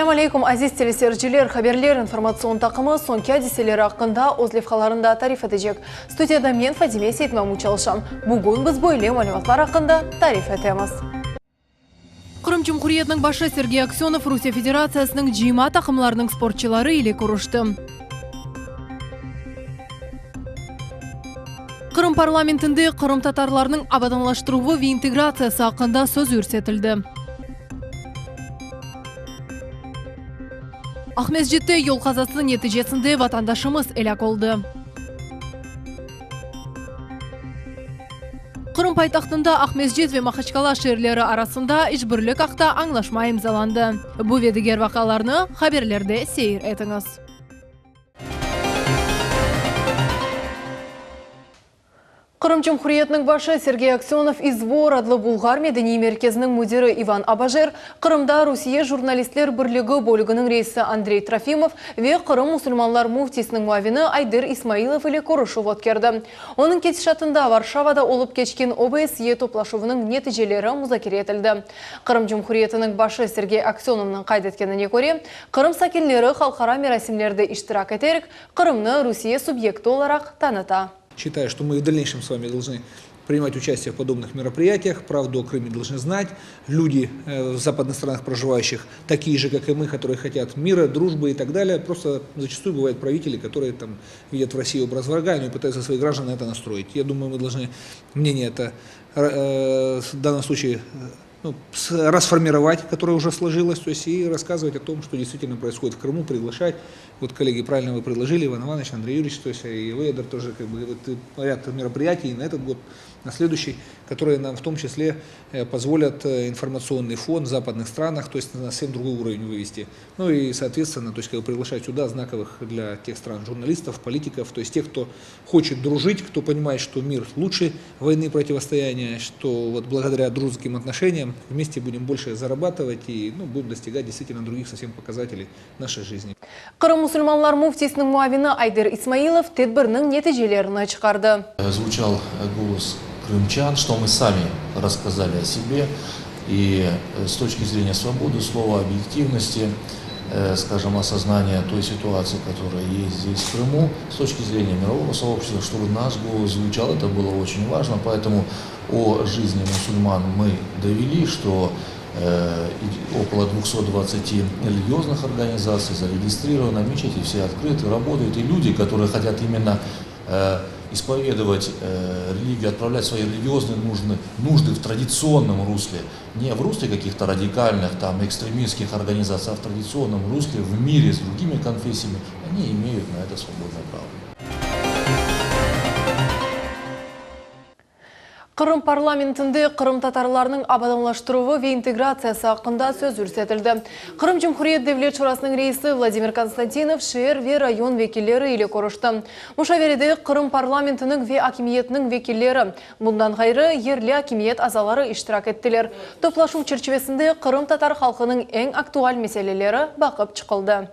Selâm aleykum, aziz teleseyirciler! Haberler informatsion taqımı soñki adiseleri aqqında öz levhalarında tarif etecek. Studiyada men, Fadime Seytmamut çalışam. Bugün biz böyle malümatlar aqqında tarif etemiz. Qırım Cumhuriyetiniñ başı Sergey Aksönov Rusiye Federatsiyasınıñ cıyma taqımlarınıñ sportçıları ile körüşti. Qırım parlamentinde qırımtatarlarnıñ abadanlaştıruvı ve integratsiyası aqqında söz yürsetildi. Aqmescitte yol qazası neticesinde vatandaşımız elâk oldı. Qırım paytahtında Aqmescit ve Mahaçkala şeerleri arasında işbirlik aqta añlaşma imzalandı. Bu ve diger vaqialarnı haberlerde seyir etiñiz. Qırım Cumhuriyetiniñ başı Sergey Aksönov İzvor adlı bulğar medeniy merkeziniñ müdiri İvan Abajer, Qırımda Rusiye jurnalistler birligi bölüginiñ reisi Andrey Trofimov ve Qırım musulmanlar müftisiniñ muavini Ayder İsmailov ile körüşüv ötkerdi. Onıñ ketişatında Varşavada olıp keçken OBSYE toplaşuvınıñ neticeleri muzakere etildi. Qırım Cumhuriyetiniñ başı Sergey Aksönovnıñ qayd etkenine köre, Qırım sakinleri halqara merasimlerde iştirak eterek, Qırımnı Rusiye subyekti olaraq tanıta. Считаю, что мы в дальнейшем с вами должны принимать участие в подобных мероприятиях, правду о Крыме должны знать люди в западных странах проживающих, такие же, как и мы, которые хотят мира, дружбы и так далее. Просто зачастую бывают правители, которые там видят в России образ врага, и они пытаются своих граждан на это настроить. Я думаю, мы должны мнение это в данном случае ну, расформировать, которое уже сложилось, то есть и рассказывать о том, что действительно происходит в Крыму, приглашать. Вот, коллеги, правильно вы предложили, Иван Иванович, Андрей Юрьевич, то есть и вы, Эдер, тоже как бы вот, ряд мероприятий на этот год, на следующий, которые нам в том числе позволят информационный фон в западных странах, то есть на совсем другой уровень вывести. Ну и, соответственно, то есть, как бы приглашать сюда знаковых для тех стран журналистов, политиков, то есть тех, кто хочет дружить, кто понимает, что мир лучше войны противостояния, что вот благодаря дружеским отношениям вместе будем больше зарабатывать и ну, будем достигать действительно других совсем показателей нашей жизни. Qırım musulmanlar müftisiniñ muavini Ayder İsmailov tedbirniñ neticelerini çıqardı. Звучал голос крымчан, что мы сами рассказали о себе и с точки зрения свободы слова, объективности, скажем, осознания той ситуации, которая есть здесь в Крыму, с точки зрения мирового сообщества, чтобы наш голос звучал, это было очень важно, поэтому о жизни мусульман мы довели, что около 220 религиозных организаций зарегистрировано, мечети все открыты, работают, и люди, которые хотят именно исповедовать религию, отправлять свои религиозные нужды, нужды в традиционном русле, не в русле каких-то радикальных, там, экстремистских организаций, а в традиционном русле, в мире с другими конфессиями, они имеют на это свободное право. Qırım parlamentinde qırımtatarlarnıñ abadanlaştıruvı ve integratsiyası aqqında söz yürsetildi. Qırım Cumhuriyet Devlet Şurasınıñ reisi Vladimir Konstantinov şeer ve rayon vekilleri ile körüşti. Muşaverede Qırım parlamentiniñ ve akimiyetiniñ vekilleri, bundan ğayrı, yerli akimiyet azaları iştirak ettiler. Toplaşuv çerçivesinde qırımtatar halqınıñ eñ aktual meseleleri baqıp çıqıldı.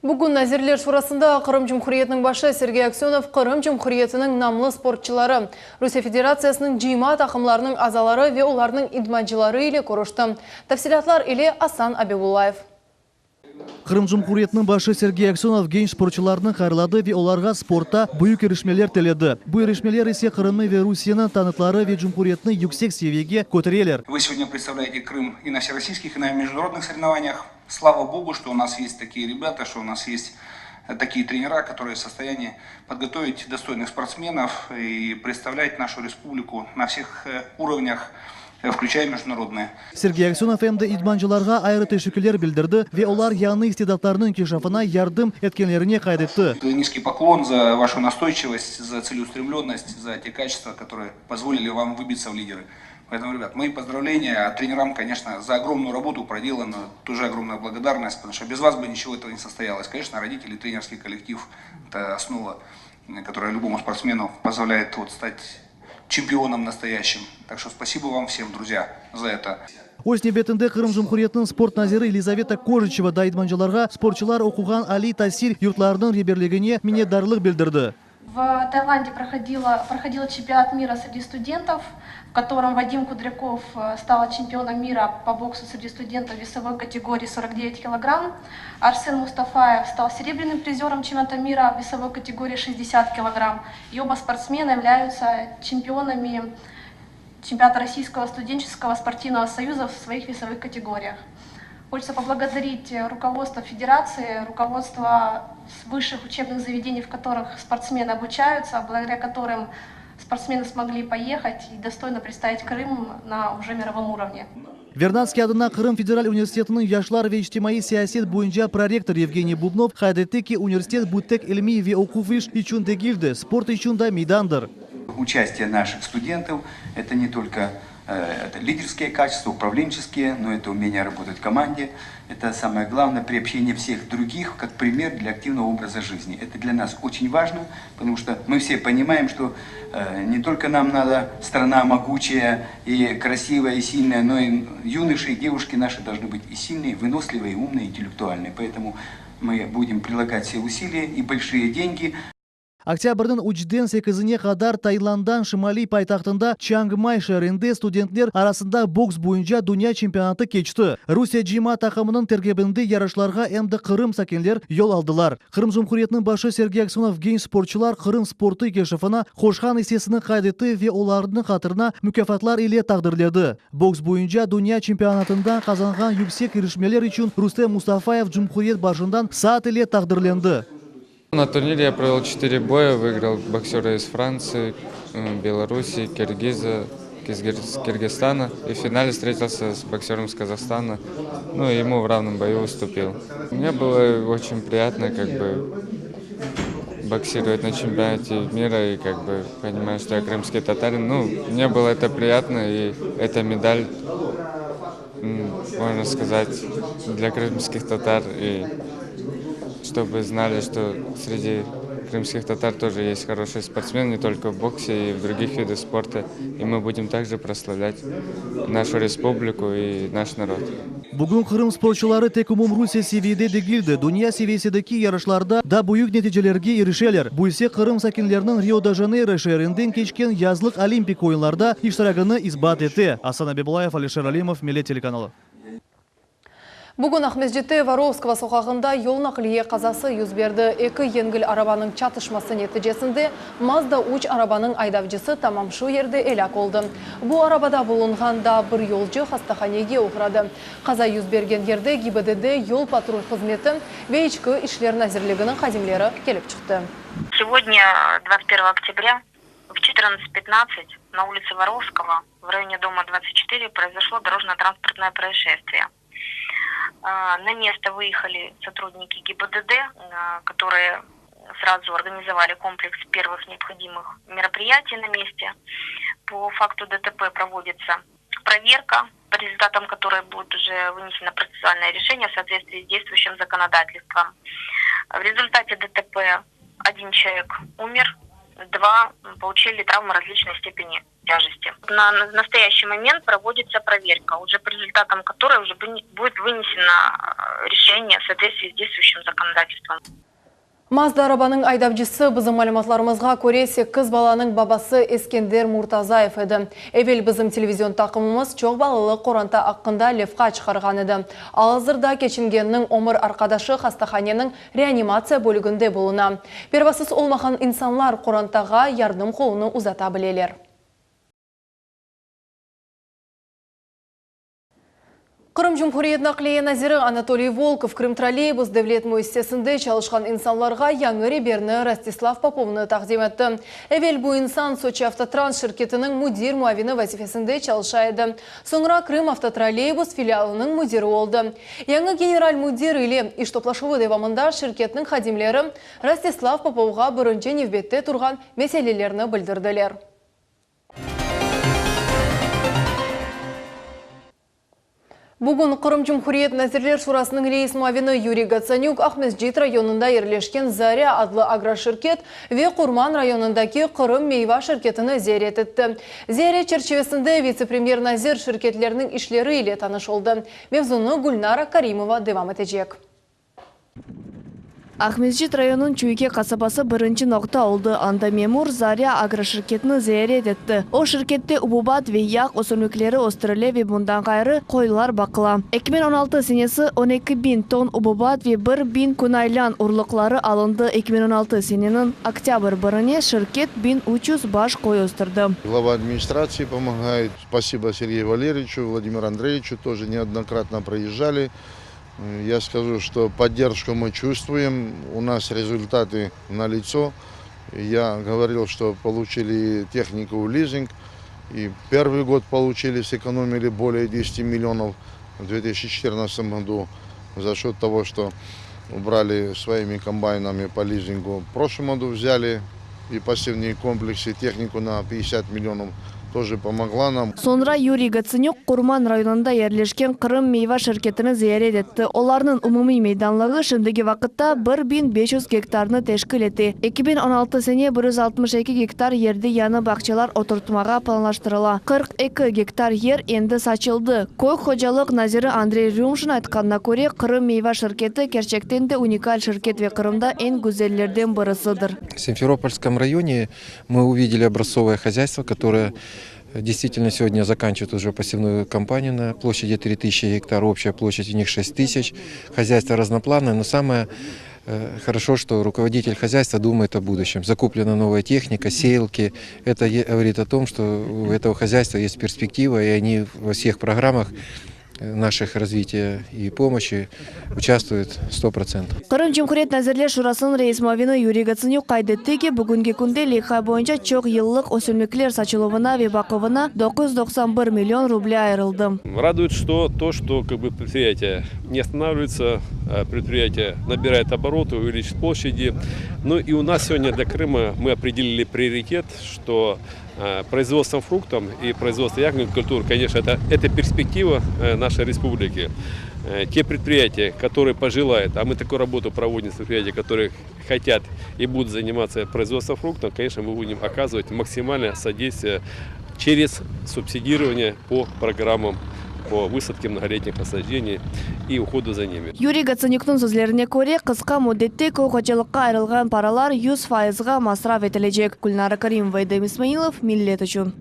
Bugün Nazirler Şurasında Qırım Cumhuriyetiniñ başı Sergey Aksönov Qırım Cumhuriyetiniñ namlı sportçıları, Rusiye Federatsiyasınıñ cıyma taqımlarınıñ azaları ve olarnıñ idmancıları ile körüşti. Tafsilâtlar ile Asan Abibullayev. Qırım Cumhuriyetiniñ başı Sergey Aksönov genç sportçılarnı hayırladı ve olarğa sportta büyük irişmeler tiledi. Bu irişmeler ise Qırımnı ve Rusiyeni tanıtları ve cumhuriyetni yüksek seviyege kötereler. Вы сегодня представляете Крым и на всероссийских, и на международных соревнованиях. Слава Богу, что у нас есть такие ребята, что у нас есть такие тренера, которые в состоянии подготовить достойных спортсменов и представлять нашу республику на всех уровнях, включая международные. Sergey Aksönov em de idmancılarğa ayrı teşekkürler bildirdi ve olar yañı istidatlarnıñ inkişafına yardım etkenlerine qayd etti. Nizkiy poklon za vaшу настойчивость, за целеустремленность, за те качества, которые позволили вам выбиться в лидеры. Поэтому, ребят, мои поздравления, а тренерам, конечно, за огромную работу проделанную, тоже огромная благодарность, потому что без вас бы ничего этого не состоялось. Конечно, родители, тренерский коллектив – это основа, которая любому спортсмену позволяет вот стать чемпионом настоящим. Так что спасибо вам всем, друзья, за это. Öz nevbetinde Qırım Cumhuriyetiniñ sport naziri Elizaveta Kojiçeva da idmancılarğa sportçılar oquğan aliy tasil yurtlarınıñ reberligine minnetdarlıq bildirdi. В Таиланде проходила, проходил чемпионат мира среди студентов, в котором Вадим Кудряков стал чемпионом мира по боксу среди студентов весовой категории 49 килограмм. Арсен Мустафаев стал серебряным призером чемпионата мира в весовой категории 60 килограмм. И оба спортсмена являются чемпионами чемпионата Российского студенческого спортивного союза в своих весовых категориях. Хочется поблагодарить руководство Федерации, руководство высших учебных заведений, в которых спортсмены обучаются, благодаря которым спортсмены смогли поехать и достойно представить Крым на уже мировом уровне. Vernadskiy adına Qırım federal universitetiniñ yaşlar ve içtimaiy siyaset boyunca prorektor Yevgeniy Bubnov qayd etti ki, universitet bu tek ilmiy ve oquv iş içün degil de, sport içün da meydandır. Участие наших студентов – это не только это лидерские качества, управленческие, но это умение работать в команде. Это самое главное приобщение всех других как пример для активного образа жизни. Это для нас очень важно, потому что мы все понимаем, что не только нам надо страна могучая и красивая, и сильная, но и юноши и девушки наши должны быть и сильные, и выносливые, и умные, и интеллектуальные. Поэтому мы будем прилагать все усилия и большие деньги Oktâbrniñ üçden sekizine qadar Tailandnıñ şimaliy paytahtında Çiangmay şeerinde studentler arasında boks boyunca dünya çempionatı keçti. Rusiye cıyma taqımınıñ terkibinde yarışlarğa em de Qırım sakinler yol aldılar. Qırım Cumhuriyetiniñ başı Sergey Aksönov genç sportçular Qırım sportı inkişafına qoşqan issesini qayd etti ve olarnıñ hatırına mukâfatlar ile taqdirledi. Boks boyunca dünya çempionatında qazanğan yüksek irişmeler içün Rustem Mustafayev cumhuriyet başından saat ile taqdirlendi. На турнире я провел четыре боя, выиграл боксера из Франции, Белоруссии, Киргиза, Киргизстана. И в финале встретился с боксером с Казахстана. Ну, ему в равном бою уступил. Мне было очень приятно как бы боксировать на чемпионате мира и как бы понимаю, что я крымский татарин. Ну, мне было это приятно, и эта медаль, можно сказать, для крымских татар. И чтобы знали, что среди крымских татар тоже есть хорошие спортсмены, не только в боксе и в других видах спорта. И мы будем также прославлять нашу республику и наш народ. Bugün Qırım sportçuları tek umumrusiye seviyede degil de, dünya seviyesindeki yarışlarda da büyük neticelerge irişeler. Bu ise Qırım sakinleriniñ Rio-de-Janeyro şeerinde keçken yazlıq Olimpik oyunlarda iştiragini isbat ete. Asan Abibulayev, Alişer Alimov, Millet telekanalı. Bugün Aqmescitte Vorovskogo soqağında yol naqliye qazası yüz berdi. Eki yengil arabanıñ çatışması neticesinde Mazda 3 arabanıñ aydavcısı tamam şu yerde elâk oldı. Bu arabada bulunğan daa bir yolcu hastahanege oğradı. Qaza yüz bergen yerde GİBDD yol patrul hızmeti ve İçki işler nazirliginiñ hadimleri kelip çıqtı. Сегодня, 21 октября, в 14.15 на улице Воровского в районе дома 24 произошло дорожно-транспортное происшествие. На место выехали сотрудники ГИБДД, которые сразу организовали комплекс первых необходимых мероприятий на месте. По факту ДТП проводится проверка, по результатам которой будет уже вынесено процессуальное решение в соответствии с действующим законодательством. В результате ДТП один человек умер, два получили травмы различной степени тяжести. На настоящий момент проводится проверка, уже по результатам которой уже будет вынесено решение в соответствии с действующим законодательством. Mazda arabanıñ aydavcısı bizim malümatlarımızğa köre 8 balanıñ babası Eskender Murtazayev edi. Evel bizim televizion taqımımız çoq balalı qoranta aqqında levha çıqarğan edi. Al-azırda keçingenniñ ömür arqadaşı hastahaneniñ reanimatsiya bölüginde buluna. Pervasız olmağan insanlar qorantağa yardım qolunı uzata bileler. Qırım Cumhuriyet Naqliye Naziri Anatoliy Volkov Krımtrolleybus devlet müessisesinde çalışqan insanlarğa yañı reberni Rostislav Popovnı taqdim etti. Evel bu insan Soçi Avtotrans şirketiniñ müdir muavini vazifesinde çalışa edi. Soñra Krım Avtotrolleybus filialınıñ müdiri oldı. Yañı general müdir ile iş toplaşuvı devamında şirketniñ hadimleri Rostislav Popovğa birinci nevbette turğan meselelerni bildirdiler. Bugün Qırım Cumhuriyet Nazirler Şurasınıñ reis muavini Yuriy Gotsanük Aqmescit rayonında yerleşken Zarya adlı agroşirket ve Qurman rayonındaki Qırım meyva şirketini ziyaret etti. Ziyaret çerçivesinde vitse-premyer nazir şirketlerniñ işleri ile tanış oldı. Mevzunı Gülnara Karimova devam etecek. Aqmescit rayonınıñ Çüyke qasabası birinci noqta oldı, anda memur Zarya agroşirketini ziyaret etti. O şirkette ububat ve yağ ösümlikleri östürile ve bundan ğayrı, qoylar baqıla. 2016 senesi 12 biñ ton ububat ve 1000 künaylan urluqları alındı. 2016 seneniñ oktâbr birine şirket 1300 baş qoy östürdi. Глава администрации помогает. Спасибо Сергею Валерьевичу, Владимиру Андреевичу тоже неоднократно проезжали. Я скажу, что поддержку мы чувствуем, у нас результаты налицо. Я говорил, что получили технику в лизинг, и первый год получили, сэкономили более 10 миллионов в 2014 году за счет того, что убрали своими комбайнами по лизингу. В прошлом году взяли и посевные комплексы, технику на 50 миллионов тоже помогла нам. Soñra Yuriy Gotsanük Qurman rayonında yerleşken Qırım meyva şirketini ziyaret etti. Olarnıñ umumiy meydanlığı şimdiki vaqıtta 1500 gektarnı teşkil ete. 2016 sene 162 gektar yerde yañı bağçalar oturtmağa planlaştırıla. 42 gektar yer endi saçıldı. Köy hocalıq naziri Andrey Rümşin aytqanına köre, Qırım meyva şirketi kerçekten de unikal şirket ve Qırımda eñ güzellerden birisidir. В Симферопольском районе мы увидели образцовое хозяйство, которое действительно сегодня заканчивает уже посевную кампанию на площади 3000 гектар, общая площадь у них 6000. Хозяйство разноплановое, но самое э, хорошо, что руководитель хозяйства думает о будущем. Закуплена новая техника, сеялки. Это говорит о том, что у этого хозяйства есть перспектива, и они во всех программах э, наших развития и помощи участвуют 100%. Qırım Cumhuriyet Nazirler Şurasınıñ reis muavini Yuriy Gotsanük qayd etti ki, bugünki künde leyha boyunca çoq yıllıq ösümlikler saçıluvına ve baquvına 991 million ruble ayırıldı. Радует, что то, что как бы предприятие не останавливается, а предприятие набирает обороты, увеличит площади. Ну и у нас сегодня для Крыма мы определили приоритет, что э, производством фруктов и производство ягодных культур, конечно, это, это перспектива э, нашей республики. Э, Те предприятия, которые пожелают, а мы такую работу проводим с предприятиями, которые хотят и будут заниматься производством фруктов, конечно, мы будем оказывать максимальное содействие через субсидирование по программам по высадке многолетних насаждений и уходу за ними. Yuriy Gotsanükniñ sözlerine köre, qısqa müddette köy hocalıqqa ayırılğan paralar 100 faizğa masraf etilecek. Gülnara Karimova, Edem İsmailov, Millet içün.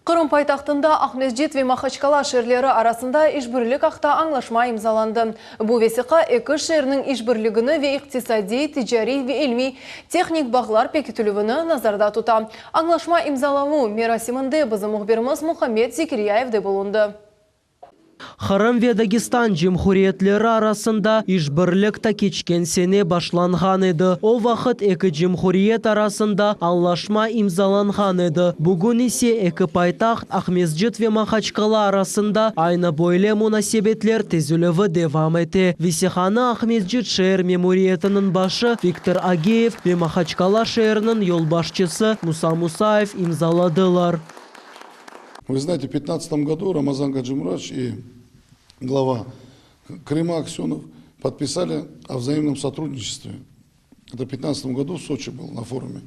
Qırım paytahtında Aqmescit ve Mahaçkala şeerleri arasında işbirlik aqta añlaşma imzalandı. Bu vesiqa eki şeerniñ işbirligini ve iqtisadiy, ticariy ve ilmiy tehnik bağlar pekitilüvini nazarda tuta. Añlaşma imzalanuv merasiminde bizim mühbirimiz Muhammed Zekiryayev de bulundı. Qırım ve Dagestan cumhuriyetleri arasında işbirlik ta keçken sene başlanğan edi. O vaqıt eki cumhuriyet arasında añlaşma imzalanğan edi. Bugün ise eki paytaht Aqmescit ve Mahaçkala arasında aynı böyle munasebetler tizilüvi devam ete. Vesiqanı Aqmescit şeer memuriyetiniñ başı Viktor Ageyev ve Mahaçkala şeeriniñ yolbaşçısı Musa Musayev imzaladılar. Вы знаете, в 2015 году Рамазан Гаджимурадович и глава Крыма Аксенов подписали о взаимном сотрудничестве. Это в 2015 году в Сочи был на форуме.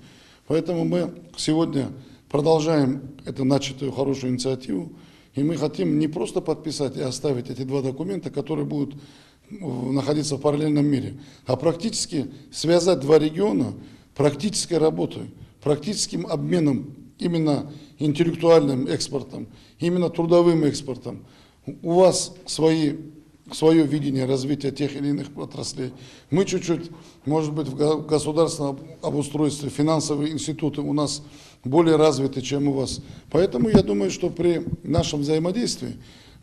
Поэтому мы сегодня продолжаем эту начатую хорошую инициативу. И мы хотим не просто подписать и оставить эти два документа, которые будут находиться в параллельном мире, а практически связать два региона практической работой, практическим обменом именно интеллектуальным экспортом, именно трудовым экспортом. У вас свои, свое видение развития тех или иных отраслей. Мы чуть-чуть, может быть, в государственном обустройстве, финансовые институты у нас более развиты, чем у вас. Поэтому я думаю, что при нашем взаимодействии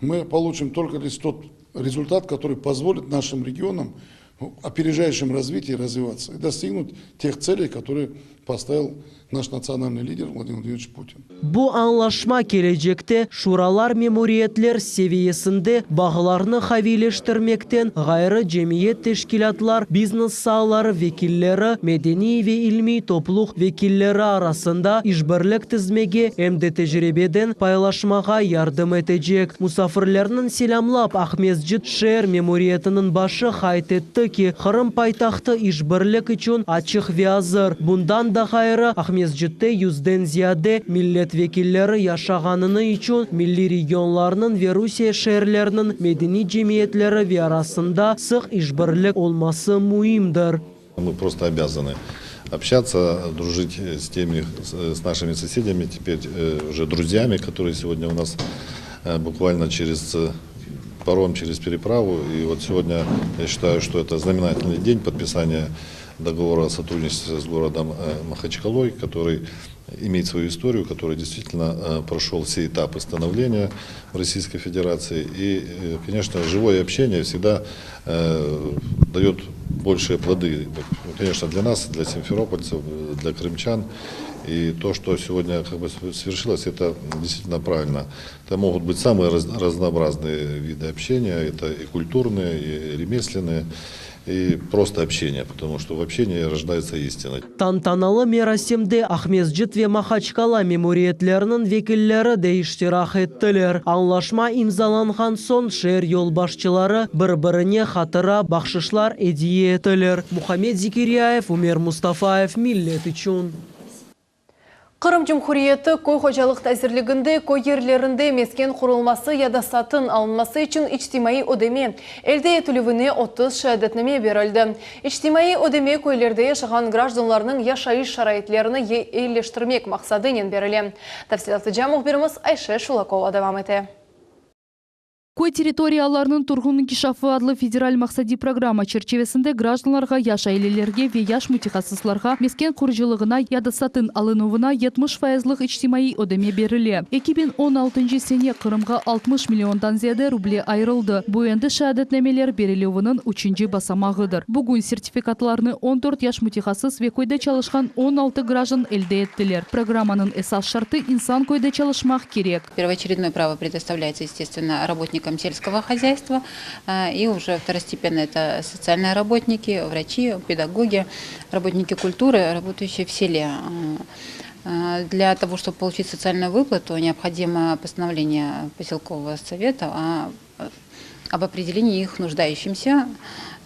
мы получим только лишь тот результат, который позволит нашим регионам в опережающем развитии развиваться и достигнуть тех целей, которые поставил наш национальный лидер Владимир Владимирович Путин. Bu añlaşma kelecekte şuralar memuriyetler seviyesinde bağlarnı qaviyleştirmekten ğayrı cemiyet teşkilâtlar, biznes saaları vekilleri, medeniy ve ilmiy toplulıq vekilleri arasında işbirlik tizmege em de tecribeden paylaşmağa yardım etecek. Musafirlerni selâmlap Aqmescit şeer memuriyetiniñ başı qayd etti ki, Qırım paytahtı işbirlik içün açıq ve azır. Bundan da. da ğayrı, Aqmescitte yüzden ziyade millet vekilleri yaşağanını içün milliy regionlarnıñ ve Rusiye şeerleriniñ medeniy cemiyetleri ve arasında sıq işbirlik olması müimdir. Мы просто обязаны общаться, дружить с теми, с нашими соседями, теперь уже друзьями, которые сегодня у нас буквально через паром, через переправу. И вот сегодня я считаю, что это знаменательный день подписания договора о сотрудничестве с городом Махачкалой, который имеет свою историю, который действительно прошел все этапы становления в Российской Федерации. И, конечно, живое общение всегда дает большие плоды, конечно, для нас, для симферопольцев, для крымчан. И то, что сегодня как бы свершилось, это действительно правильно. Это могут быть самые разнообразные виды общения, это и культурные, и ремесленные, и просто общение, потому что в общении рождается истина. Tantanalı merasimde Aqmescit ve Mahaçkala memuriyetleriniñ vekilleri de iştirak ettiler. Añlaşma imzalanğan soñ şeer yolbaşçıları bir-birine hatıra bahşışlar ediye ettiler. Muhammed Zekiryayev, Umer Mustafayev, Millet içün. Qırım Cumhuriyeti Köy hocalıq nazirliginde köy yerlerinde mesken qurulması ya da satın alınması içün içtimaiy ödeme elde etilüvine 30 şeadetname berildi. İçtimaiy ödeme köylerde yaşağan grajdanlarnıñ yaşayış şaraitlerini eyileştirmek maqsadınen berile. Tafsilâtlıca mühbirimiz Ayşe Şulakova devam ete. Köy territoriyalarınıñ turğun inkişafı adlı federal maqsadiy programma çerçivesinde grajdanlarğa, yaş ailelerge ve yaş mütehassıslarğa mesken qurucılığına ya da satın alınuvına 70 fayızlıq içtimaiy ödeme berile. 2016 sene Qırımğa 60 milliondan ziyade ruble ayırıldı. Bu endi şeadetnameler berilüviniñ üçünci basamağıdır. Bugün sertifikatlarnı 14 yaş mütehassıs ve köyde çalışqan 16 grajdan elde ettiler. Programmanıñ esas şartı, insan köyde çalışmaq kerek. Первоочередное право предоставляется, естественно, работникам сельского хозяйства, и уже второстепенно это социальные работники, врачи, педагоги, работники культуры, работающие в селе. Для того, чтобы получить социальную выплату, необходимо постановление поселкового совета об определении их нуждающимся.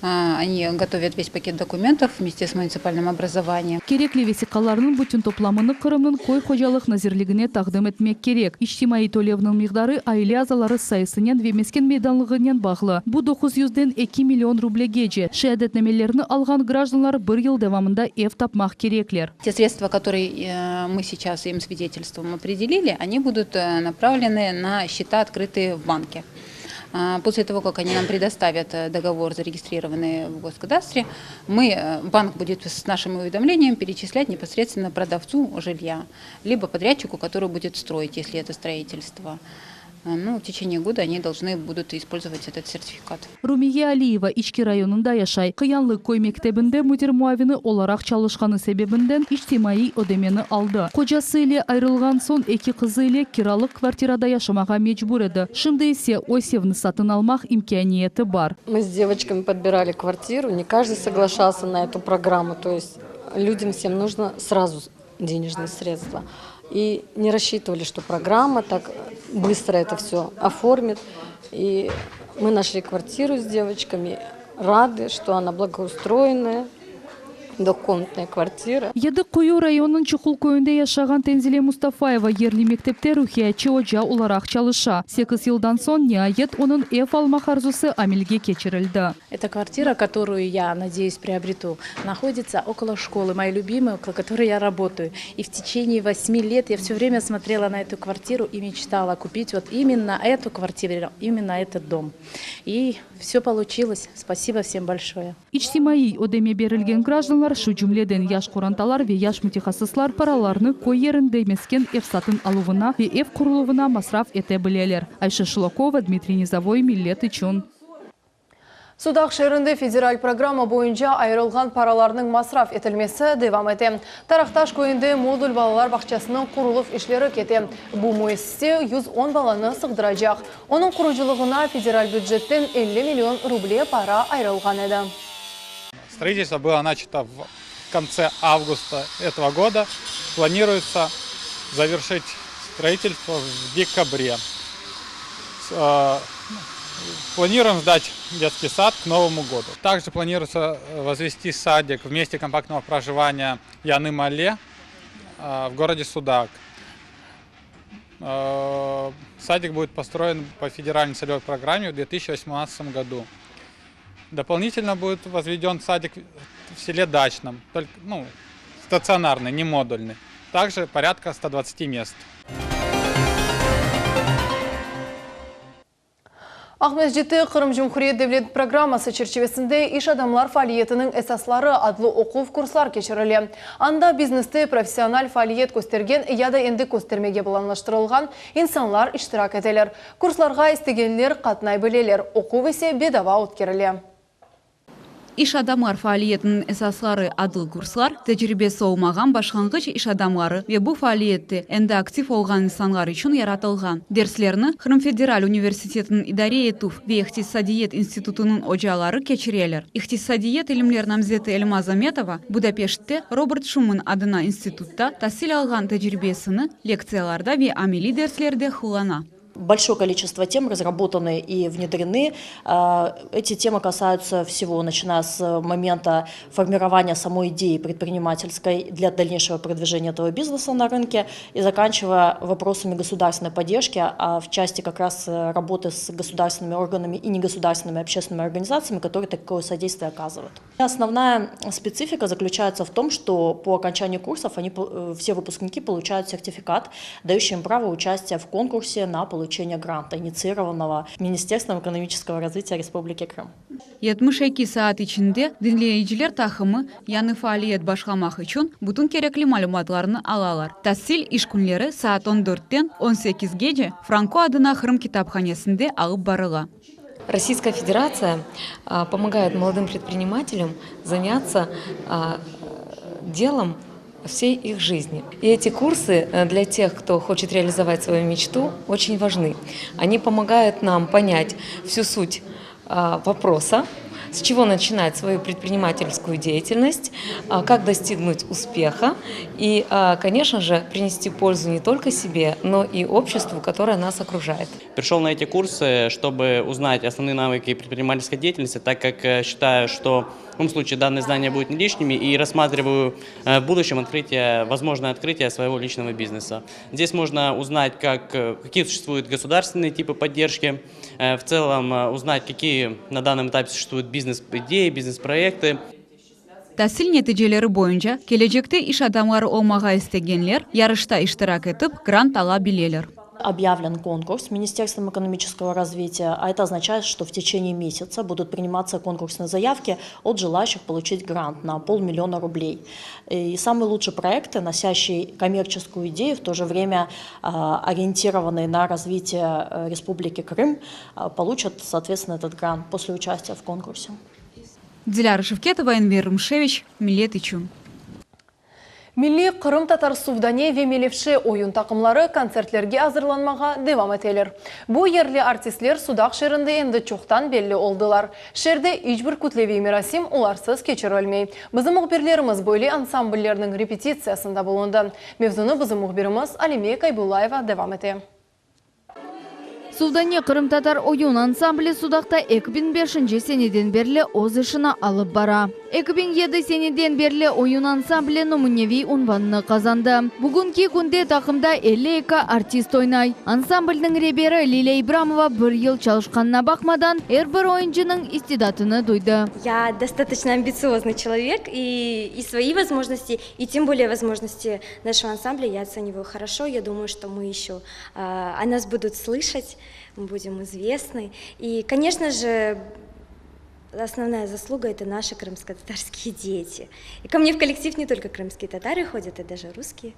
Они готовят весь пакет документов вместе с муниципальным образованием. Kerekli vesiqalarnıñ bütün toplamını Qırımnıñ Köy hocalıq nazirligine taqdim etmek kerek. İçtimaiy tölevniñ miqdarı aile azaları sayısınen ve mesken meydanlığınen bağlı. Bu 900-den 2 million rublegece. Şeadetnamelerni alğan grajdanlar bir yıl devamında ev tapmaq kerekler. Те средства, которые мы сейчас им свидетельством определили, они будут направлены на счета, открытые в банке. После того, как они нам предоставят договор, зарегистрированный в госкадастре, мы, банк будет с нашим уведомлением перечислять непосредственно продавцу жилья, либо подрядчику, который будет строить, если это строительство. Ну, в течение года они должны будут использовать этот сертификат. Rumiye Aliyeva İçki rayonında yaşay. Qıyanlı köy mektebinde müdir muavini olaraq çalışqanı sebebinden içtimaiy ödemeni aldı. Qocası ile ayırılğan soñ eki qızı ile kiralıq kvartirada yaşamağa mecbur edi. Şimdi ise öz evni satın almaq imkâniyeti bar. Мы с девочками подбирали квартиру, не каждый соглашался на эту программу, то есть людям всем нужно сразу денежные средства. И не рассчитывали, что программа так быстро это все оформит. И мы нашли квартиру с девочками, рады, что она благоустроенная, двухкомнатная квартира. Yedi Quyu rayonınıñ Çuqul köyünde yaşağan Tenzile Mustafayeva yerli mektepte ruhiyatçı oca olaraq çalışa. 8 yıldan soñ niayet onıñ ev almaq arzusı amelge keçirildi. Эта квартира, которую я, надеюсь, приобрету, находится около школы, моей любимой, около которой я работаю. И в течение 8 лет я все время смотрела на эту квартиру и мечтала купить вот именно эту квартиру, именно этот дом. И все получилось. Спасибо всем большое. İçtimaiy ödeme berilgen grajdanlar, şu cümleden yaş qorantalar ve yaş mütehassıslar paralarnı köy yerinde mesken ev satın aluvına ve ev quruluvına masraf ete bileler. Ayşe Şulakova, Dmitriy Nizavoy, Millet içün. Sudaq şeerinde federal programma boyunca ayırılğan paralarnıñ masraf etilmesi devam ete. Taraqtaş köyünde modul balalar bağçasınıñ quruluv işleri kete. Bu müessise 110 balanı sığdıracaq. Onıñ qurucılığına federal bücetten 50 million ruble para ayırılğan edi. Строительство было начато в конце августа этого года. Планируется завершить строительство в декабре. Планируем сдать детский сад к Новому году. Также планируется возвести садик в месте компактного проживания Яны-Мале. в городе Судак. Садик будет построен по федеральной целевой программе в 2018 году. Дополнительно будет возведен садик в селе Дачном, только, ну, стационарный, не модульный. Также порядка 120 мест. Aqmescitte Qırım Cumhuriyet devlet programması çerçivesinde İş adamlar faaliyetiniñ esasları adlı oquv kurslar keçirile. Anda bizneste professional faaliyet köstergen ya da endi köstermege planlaştırılğan insanlar iştirak eteler. Kurslarğa istegenler qatnay bileler, oquv ise bedava ötkerile. İş adamlar faaliyetiniñ esasları adlı kurslar, tecribesi olmağan başlanğıç iş adamları ve bu faaliyette endi aktiv olğan insanlar içün yaratılğan. Derslerni Qırım federal universitetiniñ idare etüv ve iqtisadiyet institutınıñ ocaları keçireler. İqtisadiyet ilimler namzeti Elmaz Ametova Budapeştte Robert Şuman adına institutta tasil alğan tecribesini lektsiyalarda ve ameliy derslerde qullana. Большое количество тем разработаны и внедрены. Эти темы касаются всего, начиная с момента формирования самой идеи предпринимательской для дальнейшего продвижения этого бизнеса на рынке и заканчивая вопросами государственной поддержки, а в части как раз работы с государственными органами и негосударственными общественными организациями, которые такое содействие оказывают. Основная специфика заключается в том, что по окончании курсов они, все выпускники получают сертификат, дающий им право участия в конкурсе на получение гранта, инициированного Министерством экономического развития Республики Крым. 72 saat içinde diñleyiciler taqımı yañı faaliyet başlamaq içün bütün kerekli malümatlarnı alalar. Tasil iş künleri saat on dörtten on sekizgece Franko adına Qırım kitaphanesinde alıp barıla. Российская Федерация помогает молодым предпринимателям заняться делом всей их жизни. И эти курсы для тех, кто хочет реализовать свою мечту, очень важны. Они помогают нам понять всю суть вопроса, с чего начинать свою предпринимательскую деятельность, как достигнуть успеха и, конечно же, принести пользу не только себе, но и обществу, которое нас окружает. Пришел на эти курсы, чтобы узнать основные навыки предпринимательской деятельности, так как э, считаю, что в любом случае данные знания будут не лишними и рассматриваю э, в будущем открытие, возможное открытие своего личного бизнеса. Здесь можно узнать, как, э, какие существуют государственные типы поддержки, в целом узнать, какие на данном этапе существуют бизнес-идеи, бизнес-проекты. Tasil neticeleri boyunca kelecekte iş adamları olmağa istegenler yarışta iştirak etip, grant ala bileler. Объявлен конкурс Министерством экономического развития, а это означает, что в течение месяца будут приниматься конкурсные заявки от желающих получить грант на полмиллиона рублей. И самые лучшие проекты, носящие коммерческую идею, в то же время ориентированные на развитие э, Республики Крым, получат, соответственно, этот грант после участия в конкурсе. Dilâra Şevketova, Enver Rumşeviç, Millet içün. Milliy qırımtatar Suvdane ve Melevşe oyun taqımları kontsertlerge azırlanmağa devam eteler. Bu yerli artistler Sudaq şeerinde endi çoqtan belli oldılar. Şeerde iç bir kütleviy merasim olarsız keçirilmey. Bizim mühbirlerimiz böyle ansambllerniñ repetitsiyasında bulundı. Mevzunı bizim mühbirimiz Alime Kaybullayeva devam ete. Suvdane qırımtatar oyun ansambli Sudaqta 2005 seneden berli öz işini alıp bara. 2007 seneden berli oyun ansambli nümüneviy unvanını qazandı. Bugünki künde taqımda 52 artist oynay. Ansamblniñ reberi Lilâ İbramova bir yıl çalışqanına baqmadan, er bir oyuncınıñ istidatını duydı. Я достаточно амбициозный человек, и, и свои возможности, и тем более возможности нашего ансамбля я оцениваю хорошо. Я думаю, что мы еще о нас будут слышать, мы будем известны. И, конечно же, основная заслуга – это наши крымско-татарские дети. И ко мне в коллектив не только крымские татары ходят, а даже русские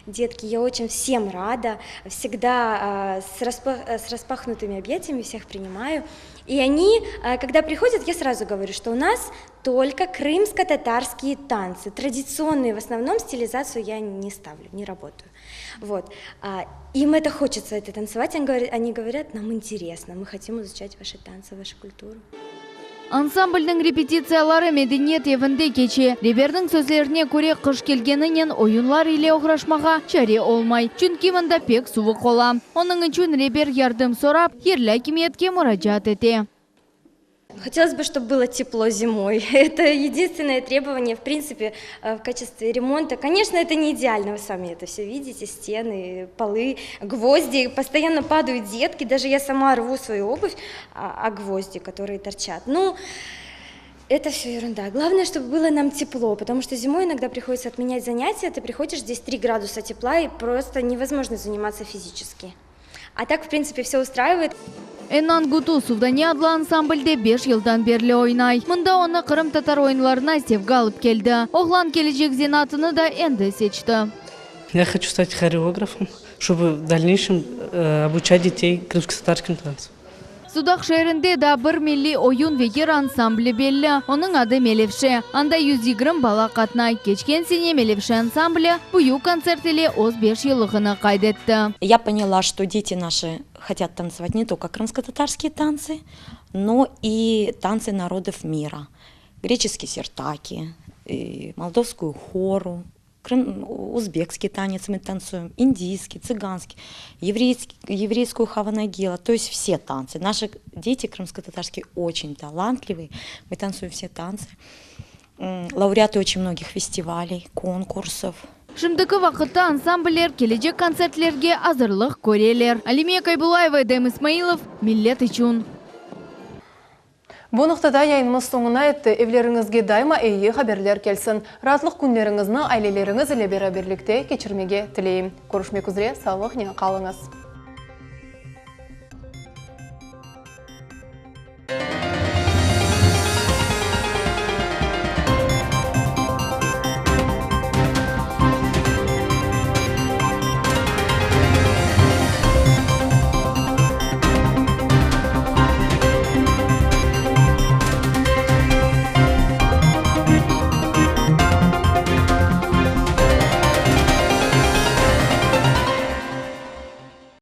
детки. Я очень всем рада, всегда с, распах, с распахнутыми объятиями всех принимаю. И они, когда приходят, я сразу говорю, что у нас только крымско-татарские танцы. Традиционные в основном стилизацию я не ставлю, не работаю. Вот. Им это хочется это танцевать, они говорят, нам интересно, мы хотим изучать ваши танцы, вашу культуру. Ansamblniñ repetitsiyaları medeniyet evinde keçe. Reberniñ sözlerine köre qış kelgeninen oyunlar ile oğraşmağa çare olmay. Çünki mında pek suvuq ola. Onıñ içün reber yardım sorap, yerli akimiyetke muracaat ete. Хотелось бы, чтобы было тепло зимой. Это единственное требование, в принципе, в качестве ремонта. Конечно, это не идеально, вы сами это все видите, стены, полы, гвозди. Постоянно падают детки, даже я сама рву свою обувь, о гвозди, которые торчат. Ну, это все ерунда. Главное, чтобы было нам тепло, потому что зимой иногда приходится отменять занятия, ты приходишь, здесь 3 градуса тепла, и просто невозможно заниматься физически. А так, в принципе, все устраивает. Ennan Gütüsov da Ne adlı ansamblde beş yıldan berli oynay. Mında onı qırımtatar oyunlarına sevgi alıp keldi. Oğlan kelecek zenaatını da endi seçti. Я хочу стать хореографом, чтобы в дальнейшем обучать детей крымско-татарским танцам. Sudaq şeerinde daa bir milliy oyun ve yır ansambli belli. Onıñ adı Melevşe. Anda 120 bala qatnay. Keçken sene Melevşe ansambli büyük kontsert ile öz beş yıllığını qayd etti. Я поняла, что дети наши хотят танцевать не только крымско-татарские танцы, но и танцы народов мира. Греческие сиртаки, и молдовскую хору, крым, узбекский танец мы танцуем, индийский, цыганский, еврейский, еврейскую хава-нагила, то есть все танцы. Наши дети крымско-татарские очень талантливые, мы танцуем все танцы. Лауреаты очень многих фестивалей, конкурсов. Şimdiki vaqıtta ansambller kelecek kontsertlerge azırlıq köreler. Alime Kaybullayeva, Edem İsmailov, Millet içün. Bu noqtada yayınımız soñuna yetti. Evleriñizge daima eyi haberler kelsin. Raatlıq künleriñizni aileleriñiz ile beraberlikte keçirmege tileyim. Körüşmek üzre, sağlıqnen qalıñız.